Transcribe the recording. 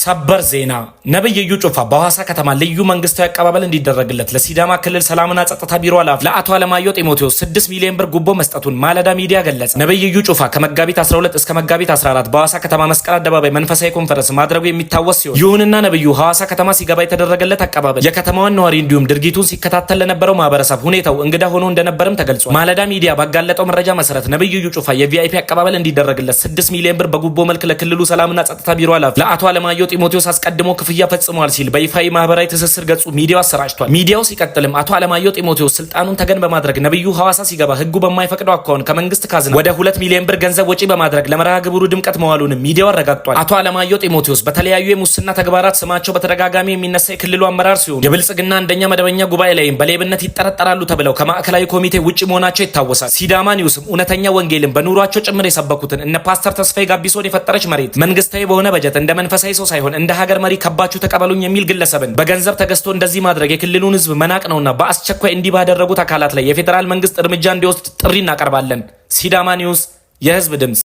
ሰበር ዜና! ነብይ እዩ ጩፋ በሐዋሳ ከተማ ልዩ መንግስታዊ አቀባበል እንዲደረግለት ለሲዳማ ክልል ሰላምና ጸጥታ ቢሮ ኃላፊ ለአቶ አለማየሁ ጢሞቴዎስ 6 ሚሊዮን ብር ጉቦ መስጠቱን ማለዳ ሚዲያ ገለጸ። ነብይ እዩ ጩፋ ከመጋቢት 12 እስከ መጋቢት 14 በሐዋሳ ከተማ መስቀል አደባባይ መንፈሳዊ ኮንፈረንስ ማድረጉ የሚታወስ ሲሆን፣ ይሁንና ነብዩ ሐዋሳ ከተማ ሲገባ የተደረገለት አቀባበል የከተማዋን ነዋሪ እንዲሁም ድርጊቱን ሲከታተል ለነበረው ማህበረሰብ ሁኔታው እንግዳ ሆኖ እንደነበርም ተገልጿል። ማለዳ ሚዲያ ባጋለጠው መረጃ መሰረት ነብይ እዩ ጩፋ የ VIP አቀባበል እንዲደረግለት 6 ሚሊዮን ብር በጉቦ መልክ ለክልሉ ሰላምና ጸጥታ ቢሮ ኃላፊ ለአቶ አለማየሁ ጢሞቴዎስ አስቀድሞ ክፍያ ፈጽሟል ሲል በይፋዊ ማህበራዊ ትስስር ገጹ ሚዲያው አሰራጭቷል። ሚዲያው ሲቀጥልም አቶ አለማየሁ ጢሞቴዎስ ስልጣኑን ተገን በማድረግ ነብዩ ሐዋሳ ሲገባ ህጉ በማይፈቅደው አኳኋን ከመንግስት ካዝና ወደ 2 ሚሊዮን ብር ገንዘብ ወጪ በማድረግ ለመርሃ ግብሩ ድምቀት መዋሉንም ሚዲያው አረጋግጧል። አቶ አለማየሁ ጢሞቴዎስ በተለያዩ የሙስና ተግባራት ስማቸው በተደጋጋሚ የሚነሳ የክልሉ አመራር ሲሆኑ፣ የብልጽግና አንደኛ መደበኛ ጉባኤ ላይም በሌብነት ይጠረጠራሉ ተብለው ከማዕከላዊ ኮሚቴ ውጭ መሆናቸው ይታወሳል። ሲዳማ ኒውስም እውነተኛ ወንጌልን በኑሯቸው ጭምር የሰበኩትን እነ ፓስተር ተስፋዬ ጋቢሶን የፈጠረች መሬት መንግስታዊ በሆነ በጀት እንደ መንፈሳዊ ሰው ሳይሆን እንደ ሀገር መሪ ከባችሁ ተቀበሉኝ የሚል ግለሰብን በገንዘብ ተገዝቶ እንደዚህ ማድረግ የክልሉን ህዝብ መናቅ ነውና በአስቸኳይ እንዲህ ባደረጉት አካላት ላይ የፌዴራል መንግስት እርምጃ እንዲወስድ ጥሪ እናቀርባለን። ሲዳማ ኒውስ፣ የህዝብ ድምፅ።